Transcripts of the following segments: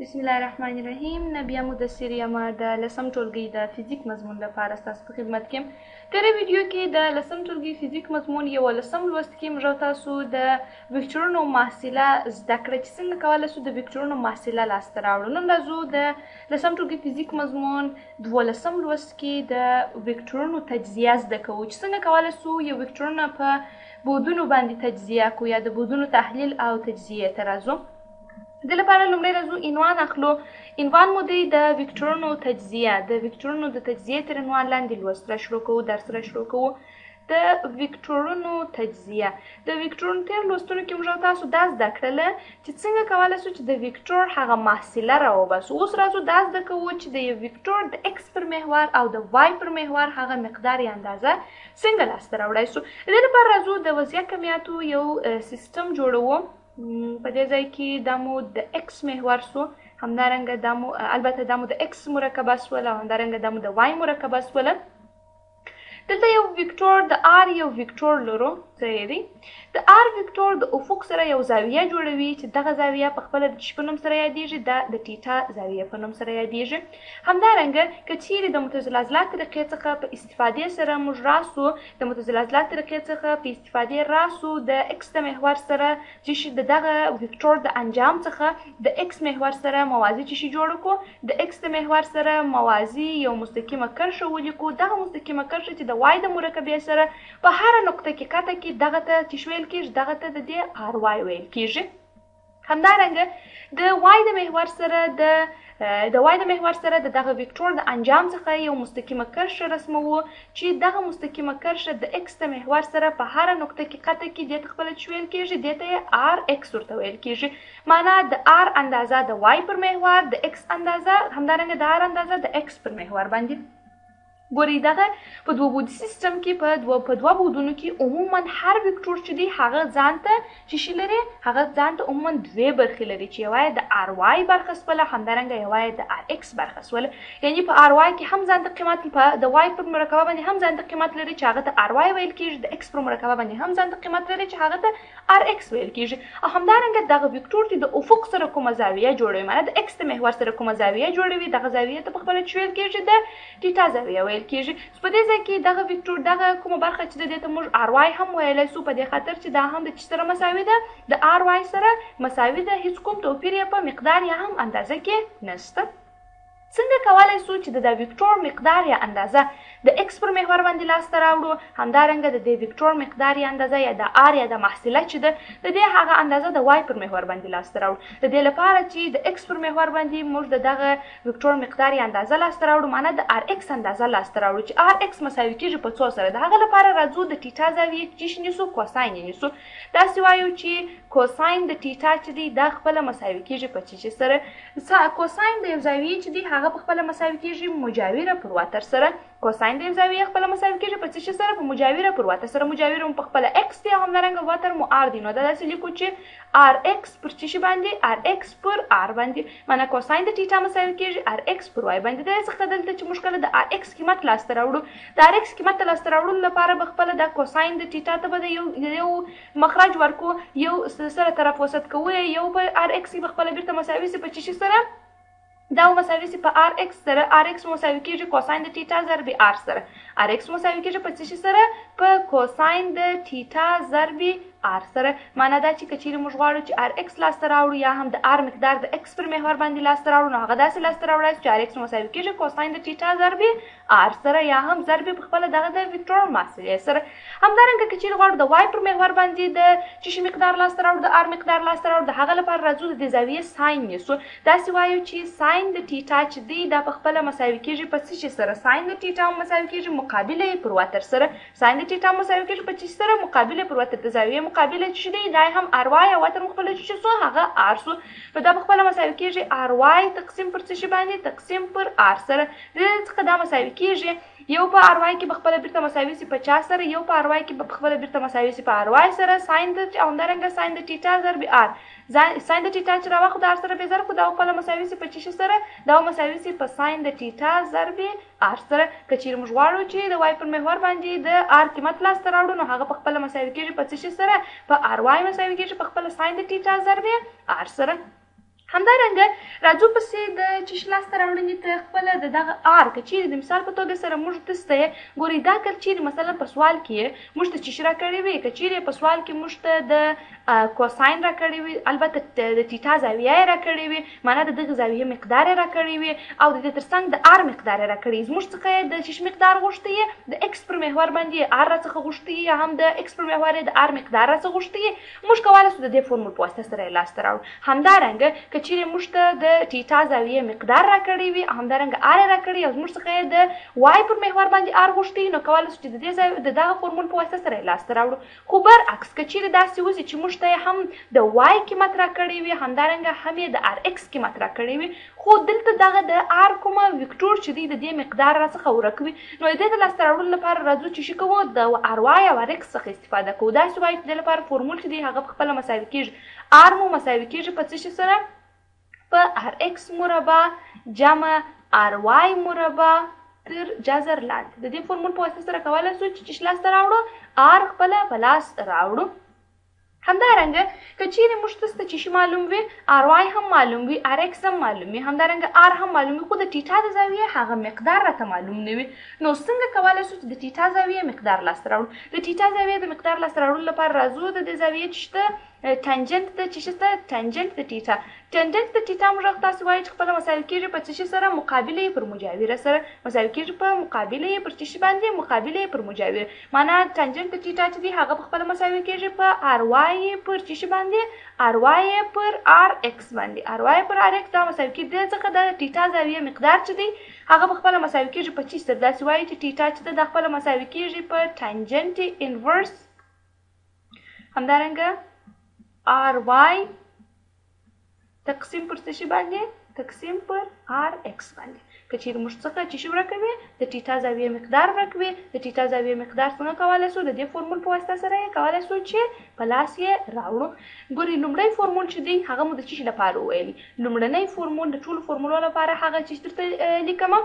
بسم الله الرحمن الرحیم. نبیه مدثر یم، د لسم ټولګي د فزیک مضمون لپاره ستاسو په خدمت کې یم. تېره ویډیو کې د لسم ټولګي فزیک مضمون 11 لوست کې موږ تاسو د وکټورونو محصله زده کړه چې څنګه کولی شو د وکټورونو محصله لاسته راوړو. نن راځو د لسم ټولګي فزیک مضمون 12 لوست کې د وکټورونو تجزیه زده کوو چې څنګه کولی شو یو وکټورونه په بودونو باندې تجزیه کړو یا د بودونو تحلیل او تجزیې ته راځو. د دې لپاره لومړی راځو عنوان اخلو. عنوان مو دی د وکټورونو تجزیه. د وکټورونو د تجزیې تر عنوان لاندې لوست را شروع کوو، درس را شروع کوو. د وکټورونو تجزیه. د وکټورونو تېر لوستونو کې موږ تاسو دا زده کړله چې څنګه کولی شو چې د وکټور هغه محصله راوباسو. اوس راځو دا زده کوو چې د یو وکټور د ایکس پر محور او د وای پر محور هغه مقدار یا اندازه څنګه لاسته راوړی شو. د دې لپاره راځو د وضعیه کمیاتو یو سیستم جوړوو. په دې ځای کې دا مو د ایکس محور سو، همدارنګه دا مو البته دا مو د ایکس مرکبه سوله او همدارنګه دا مو د وای مرکبه سوله. دلته یو وکټور د آر یو وکټور لرو، صحیح دی. د آر وکټور د افق سره یو زاویه جوړوي چې دغه زاویه په خپله د څه په نوم سره یادیږي؟ دا د ټیټا زاویه په نوم سره یادیږي. همدارنګه که چیرې د متزلزله طریقې څخه په استفادې سره موږ راسو، د متزلزله طریقې څخه په استفادې راسو د ایکس د محور سره چې شي د دغه وکټور د انجام څخه د ایکس محور سره موازي چې شي جوړ کړو، د ایکس د محور سره موازي یو مستقیمه کرښه ولیکو. دغه مستقیمه کرښه چې د وای د مرکبې سره په هره نقطه کې قطع کړي، دغه ته چې ویل کېږي؟ دغه ته د دې آر وای ویل کېږي. همدارنګه د وای د محور سره د وای د محور سره د دغه وکټور د انجام څخه یو مستقیمه کرښه رسموو چې دغه مستقیمه کرښه د ایکس د محور سره په هره نقطه کې قطع کړي، دې ته خپله څه ویل کېږي؟ دې ته یې آر ایکس ورته ویل کېږي. معنا د آر اندازه د وای پر محور، د ایکس اندازه همدارنګه د آر اندازه د ایکس پر محور باندې. ګورئ دغه په دوه بودي سیستم کې په دوه بودونو کې عموما هر وکټور چې دی هغه ځان ته چې شي لري، هغه ځان ته عموما دوې برخې لري چې یوه یې د آر وای برخه سوله، همدارنګه یوه یې د آر ایکس برخه سوله. یعنی په آر وای کې هم ځان ته قیمت، په د وای پر مرکبه باندې هم ځان ته قیمت لري چې هغه ته آر وای ویل کېږي، د ایکس پر مرکبه باندې هم ځان ته قیمت لري چې هغه ته آر ایکس ویل کېږي. او همدارنګه دغه وکټور چې د افق سره کومه زاویه جوړوي، معنی د ایکس د محور سره کومه زاویه جوړوي، دغه زاویه ته په خپله څه ویل کېږي؟ د ټیټا زاویه ویل کېږي. په دې ځای کې دغه وکټور دغه کومه برخه چې ده دې ته موږ آر وای هم ویلی سو، په دې خاطر چې دا هم د څه سره مساوي ده؟ د آر وای سره مساوي ده، هیڅ کوم توپیر یې په مقدار یا هم اندازه کې نشته. څنګه کولی سو چې د دا وکټور مقدار یا اندازه د ایکس پر محور باندې لاسته راوړو، همدارنګه د دې وکټور مقدار یا اندازه یا د آر یا د محصله چې ده د دې هغه اندازه د وای پر محور باندې لاسته راوړو. د دې لپاره چې د ایکس پر محور باندې موږ د دغه وکټور مقدار یا اندازه لاسته راوړو، معنی د آر ایکس اندازه لاسته راوړو چې آر ایکس مساوي کېږي په څو سره. د هغه لپاره راځو د ټیټا زاویې چې نیسو، کوساین یې نیسو. داسې وایو چې کوساین د ټیټا چې دی دا خپله مساوي کېږي په څه سره؟ کوساین د یو زاویې چې دی هغه په خپله مساوي کېږي مجاوره پر وتر سره. کوساین د یو زاویې خپله مساوي کېږي په څه شي سره؟ په مجاوره پر وتر سره. مجاوره مو په خپله ایکس دی او همدارنګه وتر مو آر دی. نو دا داسې لیکو چې آر ایکس پر څه شي باندې؟ آر ایکس پر آر باندې. معنی کوساین د ټیټا مساوي کېږي آر ایکس پر وای باندې. د دې څخه دلته چې موږ کله د آر ایکس قیمت لاسته راوړو، د آر ایکس قیمت ته لاسته راوړلو لپاره به خپله د کوساین د ټیټا ته به د یو مخرج ورکو، یو سره طرف وسط کوو، یو په آر ایکس کې به خپله بیرته مساوي سي په څه شي سره؟ دا مساوي سي په آر ایکس سره. آر ایکس مساوي کېږي کوساین د ټیټا ضرب آر سره. آر ایکس مساوي کېږي په څه شي سره؟ په کوساین د ټیټا ضرب آر سره. معنا دا چې که چیرې موږ غواړو چې آر ایکس لاسته راوړو یا هم د آر مقدار د ایکس پر محور باندې لاسته راوړو، نو هغه داسې لاسته راوړای چې آر ایکس مساوي کېږي کوساین د ټیټا ضرب آر سره یا هم ضرب په خپله دغه د وکټور محصلې سره. همدارنګه که چیرې غواړو د وای پر محور باندې د څه شي مقدار لاسته راوړو، د آر مقدار لاسته راوړو، د هغه لپاره راځو د دې زاویې ساین نیسو. داسې وایو چې ساین د ټیټا چې دی دا په خپله مساوي کېږي په څه شي سره؟ ساین د ټیټا مساوي کېږي مقابله یې پر وتر سره. ساین د ټیټا مساوي کېږي په څه شي سره؟ مقابله پر وتر. د زاویې مقابله چې دی دا هم آر وای او وتر مو خپله چې سو هغه آر سو. نو دا په خپله مساوي کېږي آر وای تقسیم پر څه شي باندې؟ تقسیم پر آر سره. د دې څخه دا مساوي کېږي یو په آر وای کې به خپله بیرته مساوي سي په چا سره؟ یو په آر وای کې به خپله بیرته مساوي سي په آر وای سره. ساین د او همدارنګه ساین د ټیټا ضرب آر، ساین د ټیټا چې راواخلو د آر سره به ضرب کړو، دا خپله مساوي سي په څه شي سره؟ دا مساوي سي په ساین د ټیټا ضرب آر سره. که چیرې موږ غواړو چې د وای پر محور باندې د آر قیمت لاسته راوړو، نو هغه په خپله مساوي کېږي په څه شي سره؟ په آر وای مساوي کېږي په خپله ساین د ټیټا ضرب آر سره. همدارنګه راځو پسې د چش لاسته راوړنې ته، خپله د دغه آر که چیرې د مثال په توګه سره موږ دسته ګورئ، دا که چیرې مثلا په سوال کې موږ ته چش راکړی وي، که چیرې په سوال کې موږ ته د کوساین راکړی وي، البته د تیټا زاویه یې راکړې وي، معنا د دغې زاویې مقدار یې راکړی وي او د دې ترڅنګ د آر مقدار یې راکړی، زموږ څخه یې د چش مقدار غوښتی، د ایکس پر محور باندې آر راڅخه غوښتی یا هم د ایکس پر محور یې د آر مقدار راڅخه غوښتی، موږ کولی شو د دې فورمول په واسطه سره یې لاسته راوړو. همدارنګه که چیرې موږ ته د ټیټا زاویې مقدار راکړی وي، همدارنګه آر یې راکړی او زموږ څخه یې د وای پر محور باندې آر غوښتی، نو کولی شو چې د دې د دغه فورمول په واسطه سره یې لاسته راوړو. خو برعکس که چیرې داسې وسي چې موږ ته یې هم د وای قیمت راکړی وي، همدارنګه هم یې د آر ایکس قیمت راکړی وي، خو دلته دغه د آر کومه وکټور چې دی د دې مقدار راڅخه ورک وي، نو د دې د لاسته راوړلو لپاره راځو چې څه کوو، د آر وای او آر ایکس څخه استفاده کوو. داسې وایو چې د دې لپاره فورمول چې دی هغه په خپله مساوي کېږي، آر مو مساوي کېږي په څه شي سره؟ په آر ایکس مربع جمع آر وای مربع تر جذر لاندې. د دې فورمول په واسطه سره کولی شو چې څه لاسته راوړو، آر خپله په لاس راوړو. همدارنګه که چیرې موږ ته څه شي معلوم وي، آر وای هم معلوم وي، آر ایکس هم معلوم وي، همدارنګه آر هم معلوم وي، خو د ټیټا د زاویې هغه مقدار راته معلوم نه وي، نو څنګه کولی شو چې د ټیټا زاویې مقدار لاسته راوړو؟ د ټیټا زاویې د مقدار لاسته راوړلو لپاره راځو د دې زاویې چې شته ټانجنټ د چې شته ټانجنټ د ټیټا، ټانجنټ د ټیټا موږ تاسو وایو چې خپله مساوي کېږي په څه شي سره؟ مقابلې پر مجاوره سره مساوي کېږي، په مقابلې پر څه شي باندې؟ مقابلې پر مجاور. معنا ټانجنټ د ټیټا چې دی هغه په خپله مساوي کېږي په آر وای پر څه شي باندې؟ آر وای پر آر ایکس باندې، آر وای پر آر ایکس دا مساوي کېږي. دې څخه د ټیټا زاویې مقدار چې دی هغه په خپله مساوي کېږي په څه سره؟ داسې وایو چې ټیټا چې ده دا خپله مساوي کېږي په ټانجنټ انورس همدارنګه آر وای تقسیم پر څه شي باندې؟ تقسیم پر آر ایکس باندې. که چیرې موږ څخه چې شي ورکوي د ټیټا زاویې مقدار ورکوي، د ټیټا زاویې مقدار څنګه کولی شو؟ د دې فورمول په واسطه سره یې کولی شو چې په لاس یې راوړو. ګورئ لومړی فورمول چې دی هغه مو د څه شي لپاره وویلي؟ لومړنی فورمول د ټولو فورمولو لپاره هغه چې درته لیکم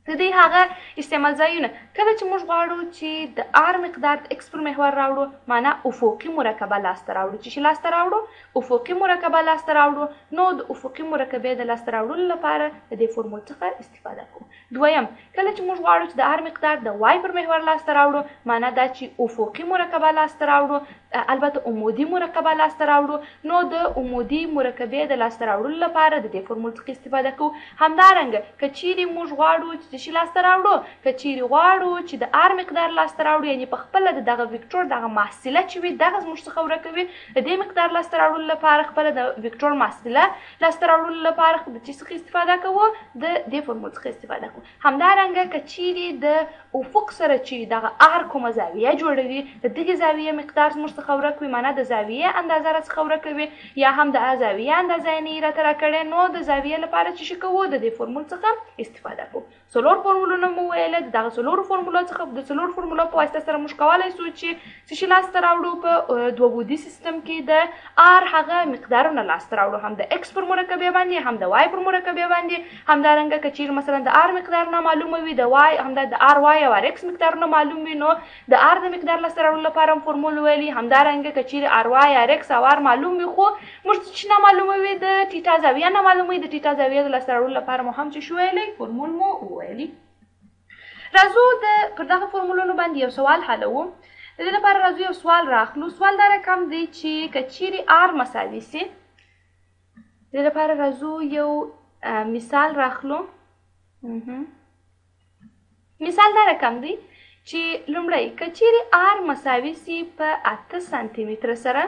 د دې هغه استعمال ځایونه، کله چې موږ غواړو چې د آر مقدار د ایکس پر محور راوړو، معنا افقي مرکبه لاسته راوړو، چې شي لاسته راوړو؟ افقي مرکبه لاسته راوړو، نو د افقي مرکبې د لاسته راوړلو لپاره د دې فورمول څخه استفاده کوو. دویم، کله چې موږ غواړو چې د آر مقدار د وای پر محور لاسته راوړو، معنا دا چې افقي مرکبه لاسته راوړو، البته عمودي مرکبه لاسته راوړو، نو د عمودي مرکبې د لاسته راوړلو لپاره د دې فورمول څخه استفاده کوو. همدارنګه که چیرې موږ غواړو چې څه شي لاسته راوړو، که چیرې غواړو چې د آر مقدار لاسته راوړو، یعنې په خپله د دغه وکټور دغه محصله چې وي دغه زموږ څخه ورکوي، د دې مقدار لاسته راوړلو لپاره خپله د وکټور محصله لاسته راوړلو لپاره د څه څخه استفاده کوو؟ د دې فورمول څخه استفاده کوو. همدارنګه که چیرې د افق سره چې دغه آر کومه زاویه جوړوي، د دغې زاویې مقدار زموږ څخه ورک وي، معنا د زاویې اندازه راڅخه ورکوي یا هم د زاویې اندازه یې نه راته راکړې، نو د زاویې لپاره چې شي کوو د دې فورمول څخه استفاده کوو. څلور فورمولونه مو وویل، د دغه څلورو فورمولو څخه د څلور فورمولو په واسطه سره موږ کولی شو چې څه شي لاسته راوړو؟ په دوه بعدي سیستم کې د آر هغه مقدارونه لاسته راوړو، هم د ایکس پر مرکبې باندې هم د وای پر مرکبې باندې. همدارنګه که چیرې مثلا د آر مقدار نامعلومه وي، د وای همدا د آر وای او آر ایکس مقدارونه معلوم وي، نو د آر د مقدار لاسته راوړلو لپاره هم فورمول ویلي. همدارنګه که چیرې آر وای آر ایکس او آر معلوم وي، خو موږ څه نامعلومه وي، د ټیټا زاویه نامعلومه وي، د ټیټا زاویې د لاسته راوړلو لپاره مو هم څه شو ویلی؟ فورمول مو وویلی. راځو د پر دغه فورمولونو باندې یو سوال حلوو. د دې لپاره راځو یو سوال راخلو. سوال دا رقم دی چې که چیرې آر مساوي سي، د دې لپاره راځو یو مثال راخلو. مثال دا رقم دی چې لومړی که چیرې آر مساوي سي په 8 سانتي متره سره،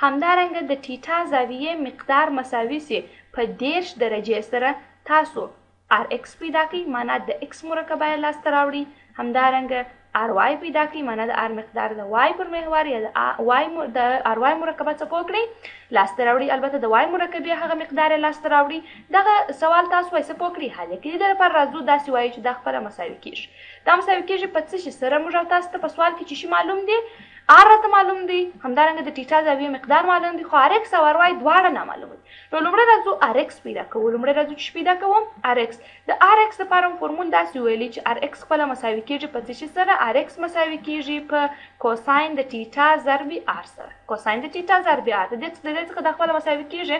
همدارنګه د ټیټا زاویې مقدار مساوي سي په 30 درجې سره، تاسو آر ایکس پیدا کړئ، معنا د ایکس مرکبه یې لاسته راوړئ. همدارنګه آر وای پیدا کړئ، معنا د آر مقدار د وای پر محور یا د آر وای مرکبه څه پوه کړئ لاسته راوړئ، البته د وای مرکبې هغه مقدار یې لاسته راوړئ. دغه سوال تاسو وایي څه پوه کړئ حل یې کړئ. د دې لپاره راځو داسې وایو چې دا خپله مساوي کېږي. دا مساوي کېږي په څه شي سره؟ موږ او تاسو ته په سوال کې چې شي معلوم دي، آر راته معلوم دی، همدارنګه د ټیټا زاویې مقدار معلوم دی، خو آر ایکس او آر وای دواړه نامعلوم دي. نو لومړی راځو آر ایکس پیدا کوو. لومړی راځو چې پیدا کوو آر ایکس. د آر ایکس لپاره هم فورمول داسې ویلي چې آر ایکس خپله مساوي کېږي په څه شي سره؟ آر ایکس مساوي کېږي په کوساین د ټیټا ضرب آر سره. کوساین د ټیټا ضرب آر د دې څخه دا خپله مساوي کېږي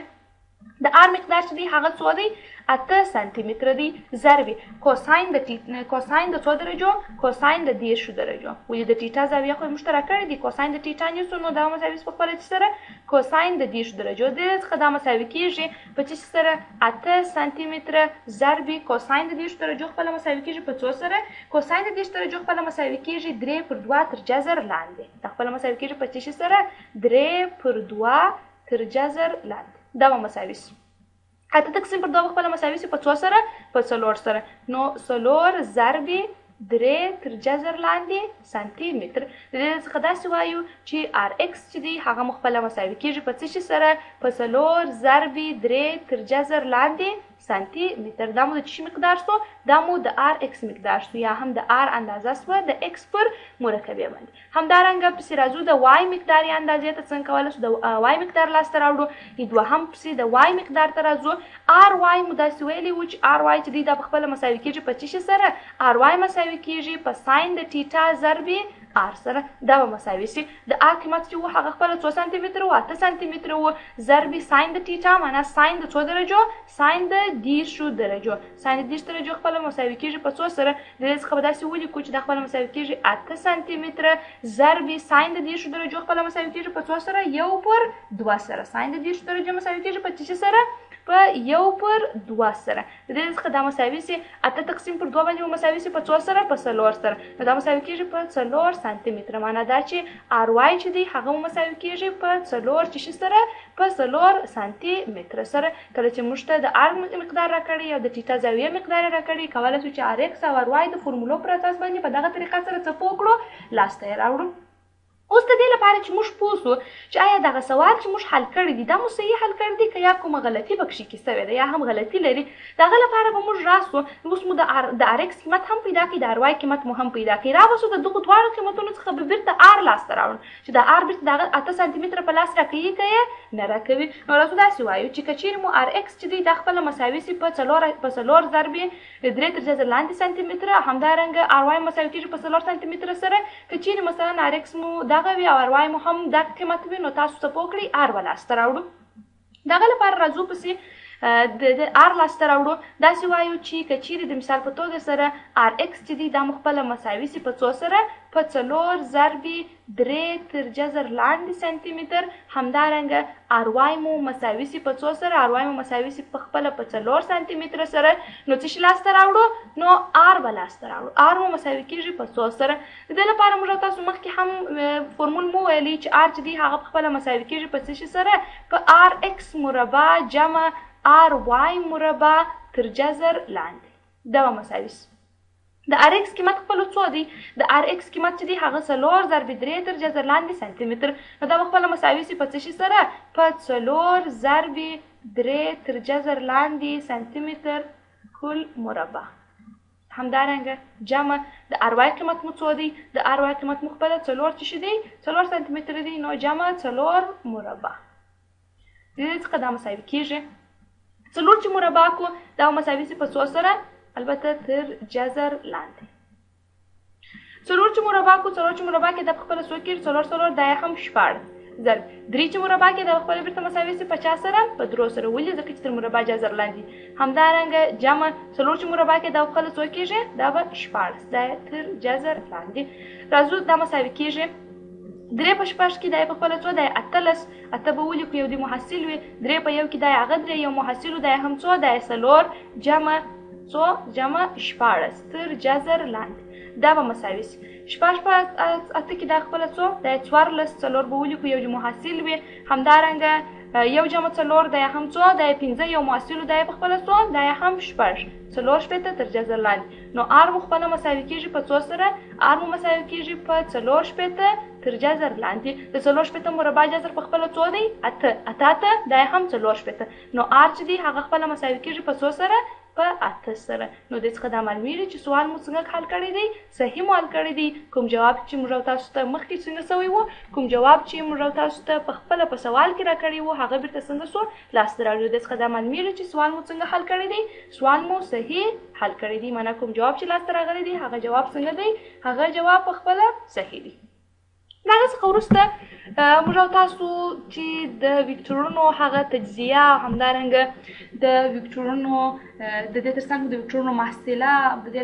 د آر مقدار چې دی هغه څو دی؟ 8 سانتي متره دی. ضرب کوساین د کوساین د څو درجو؟ کوساین د 30 درجو. ولې د ټیټا زاویه خو موږ ته راکړې دي، کوساین د ټیټا نیسو، نو دا مساوي په خپله چې سره کوساین د 30 درجو. د دې څخه دا مساوي کېږي په څه سره؟ 8 سانتي متره ضرب کوساین د 30 درجو خپله مساوي کېږي په څو سره؟ کوساین د 30 درجو خپله مساوي کېږي 3 پر 2 تر جذر لاندې. دا خپله مساوي کېږي په څه سره؟ 3 پر 2 تر جذر لاندې. دا به مساوي سي 8 تقسیم پر 2 به خپله مساوي سي په څو سره؟ په 4 سره. نو 4 ضرب 3 تر جذر لاندې سانتي متر. د دې څخه داسې وایو چې آر ایکس چې دی هغه مو خپله مساوي کېږي په څه شي سره؟ په 4 ضرب 3 تر جذر لاندې سانتي متر. دا مو د څه مقدار سو؟ دا مو د آر ایکس مقدار سو، یا هم د آر اندازه سوه د ایکس پر مرکبې باندې. همدارنګه پسې راځو د وای مقدار یا اندازې ته. څنګه کولی سو د وای مقدار لاسته راوړو؟ دوهم پسې د وای مقدار ته راځو. آر وای مو داسې ویلي وو چې آر وای چې دی دا په خپله مساوي کېږي په څه شي سره؟ آر وای مساوي کېږي په ساین د ټیټا ضرب آر سره. دا به مساوي سي د آر قیمت چې و هغه خپله څو سانتي متره و؟ 8 سانتي متره و. ضرب ساین د ټیټا معنا ساین د څو درجو؟ ساین د 30 درجو. ساین د 30 درجو خپله مساوي کېږي په څو سره؟ د دې څخه به داسې ولیکو چې دا خپله مساوي کېږي 8 سانتي متره ضرب ساین د 30 درجو خپله مساوي کېږي په څو سره؟ 1 پر 2 سره. ساین د 30 درجو مساوي کېږي په څه سره؟ په 1 پر 2 سره. د دې څخه دا مساوي سي 8 تقسیم پر 2 باندې مساوي سي په څو سره؟ په 4 سره. نو دا مساوي کېږي په 4 سانتي متره. معنا دا چې آر وای چې دی هغه مساوي کېږي په 4 چې سره؟ په 4 سانتي متره سره. کله چې موږ ته د آر مقدار راکړی او د ټیټا زاویه مقدار راکړی، کولی شو چې آر ایکس او آر وای د فورمولو پر اساس باندې په دغه طریقه سره څه پوه کړو، لاسته یې راوړو. اوس د دې لپاره چې موږ پوه سو چې آیا دغه سوال چې موږ حل کړی دی دا مو صحیح حل کړی دی که یا کومه غلطي پکښې کې سوې ده یا هم غلطي لري، د هغه لپاره به موږ راسو. اوس مو د آر ایکس قیمت هم پیدا کړي، د آر وای قیمت مو هم پیدا کړي. رابسو د دغو دواړو قیمتونو څخه به بیرته آر لاسته راوړو چې د آر بیرته د هغه 8 سانتي متره په لاس راکوي که یې نه راکوي. نو راځو داسې وایو چې که چیرې مو آر ایکس چې دی دا خپله مساوي سي په 4 ضرب 3 تر جذر لاندې سانتي متره، همدارنګه آر وای مساوي کېږي په 4 سانتي متره سره. که چیرې مثلا آر ایکس مو دغه وي او آر وای مو هم دغه قیمت وي، نو تاسو څه پوه کړئ آر به لاسته راوړو. د هغه لپاره راځو پسې د آر لاسته راوړو. داسې وایو چې که چیرې د مثال په توګه سره آر ایکس چې دی دا مو خپله مساوي سي په څو سره؟ په 4 ضرب 3 تر جذر لاندې سانتي متر. همدارنګه آر وای مو مساوي سي په څو سره؟ آر وای مو مساوي سي په خپله په 4 سانتي متره سره. نو څه شي لاسته راوړو؟ نو آر به لاسته راوړو. آر مو مساوي کېږي په څو سره؟ د دې لپاره موږ تاسو مخکې هم فورمول مو ویلی چې آر چې دی هغه په خپله مساوي کېږي په څه شي سره؟ په آر ایکس مربع جمع آر وای مربع تر جذر لاندې. دا به مساوي سي. د آر ایکس قیمت خپله څو دی؟ د آر ایکس قیمت چې دی هغه 4 ضرب 3 تر جذر لاندې سانتي متر. نو دا به خپله مساوي سي په څه شي سره؟ په 4 ضرب 3 تر جذر لاندې سانتي متر کل مربع. همدارنګه جمع د آر وای قیمت مو څو دی؟ د آر وای قیمت مو خپله 4 څه شي دی؟ 4 سانتي متر دی، نو جمع 4 مربع. د دې څخه دا مساوي کېږي 4 چې مربع کو دا مساوي سي په څو سره؟ البته تر جذر لاندې. 4 چې مربع کو، 4 چې مربع کې دا په خپله څو کېږي؟ 4 4 دا یې هم 16 ضرب 3 چې مربع کې دا په خپله بیرته مساوي سي په چا سره؟ په 3 سره. ولې؟ ځکه چې تر مربع جذر لاندې. همدارنګه جمع 4 چې مربع کې دا په خپله څو کېږي؟ دا به 16 دا یې تر جذر لاندې. راځو دا مساوي کېږي 3 په 6 کې دا یې په خپله څو؟ دا یې 18. 8 به ولیکو یو د محصل وي، 3 په 1 کې دا یې هغه 3 یو محصل و، دا یې هم څو؟ دا یې 4 جمع څو؟ جمع 16 تر جذر لاندې. دا به مساوي سي 6 په 8 کې دا خپله څو؟ دا یې 14. 4 به ولیکو یو محصل وي. همدارنګه 1 جمع 4 دا یې هم څو؟ دا یې 5 یو محصل و، دا یې په خپله څو؟ دا یې هم 6. 4 تر جذر لاندې. نو آر مو خپله مساوي کېږي په څو سره؟ آر مو مساوي کېږي په 4 تر جذر لاندې. د 4 مربع جذر په خپله څو دی؟ 8. 8 8 دا یې هم 4. نو آر چې دی هغه خپله مساوي کېږي په څو سره؟ په 8 سره. نو دې څخه دا معلومیږي چې سوال مو څنګه حل کړی دی، صحیح مو حل کړی دی. کوم جواب چې موږ او تاسو ته مخکې څنګه سوی وو، کوم جواب چې موږ او تاسو ته په خپله په سوال کې راکړی وو، هغه بیرته څنګه سو لاسته راوړو. دې څخه دا معلومیږي چې سوال مو څنګه حل کړی دی، سوال مو صحیح حل کړی دی. معنی کوم جواب چې لاسته راغلی دی هغه جواب څنګه دی، هغه جواب په خپله صحیح دی. د هغه څخه وروسته موږ او تاسو چې د وکټورونو هغه تجزیه، همدارنګه د وکټورونو د دې ترڅنګ د وکټورونو محصله، د دې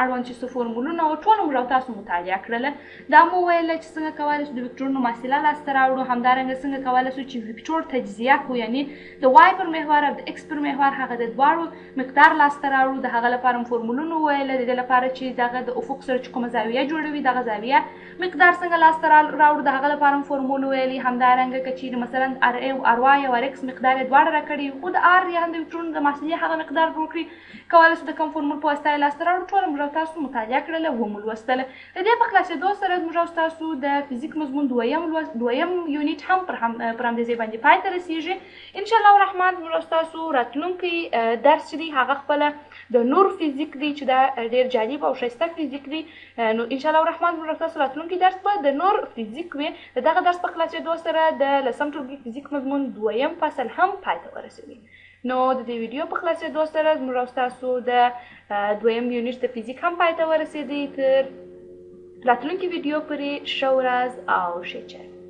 اړوند چې څه فورمولونه و، ټول موږ او تاسو مطالعه کړل. دا مو ویل چې څنګه کولی شو د وکټورونو محصله لاسته راوړو، همدارنګه څنګه کولی شو چې وکټور تجزیه کړو، یعنی د وای پر محور او د ایکس پر محور هغه د دواړو مقدار لاسته راوړو. د هغه لپاره مو فورمولونه وویل، د دې لپاره چې دغه د افق سره چې کومه زاویه جوړوي دغه زاویه مقدار څنګه لاسته راوړو، د هغه لپاره هم فورمول ویلي. همدارنګه که چیرې مثلا ار ای او ار وای او ار ایکس مقدار یې دواړه راکړي، خو د ار یا هم د وکټورونو د محصلې هغه مقدار جوړ کړي، کولی شو د کوم فورمول په واسطه یې لاسته راوړو. ټوله موږ او تاسو مطالعه کړله، ومو لوستله. د دې په خلاصېدو سره موږ او تاسو د فزیک مضمون دویم لوست، دویم یونیټ هم پر همدې ځای باندې پای ته رسیږي. ان شاء الله الرحمن موږ او تاسو راتلونکی درس چې دی هغه خپله د نور فزیک دی، چې دا ډېر جالب او ښایسته فزیک دی. نو ان شاء الله الرحمن موږ تاسو راتلونکی درس به د نور فزیک وي. د دغه درس په خلاصېدو سره د لسم ټولګي فزیک مضمون دویم فصل هم پای ته ورسوي. نو د دې ویډیو په خلاصېدو سره زموږ او ستاسو د دویم یونیټ د فزیک هم پای ته ورسېدی. تر راتلونکي ویډیو پورې ښه ورځ او ښې چارې.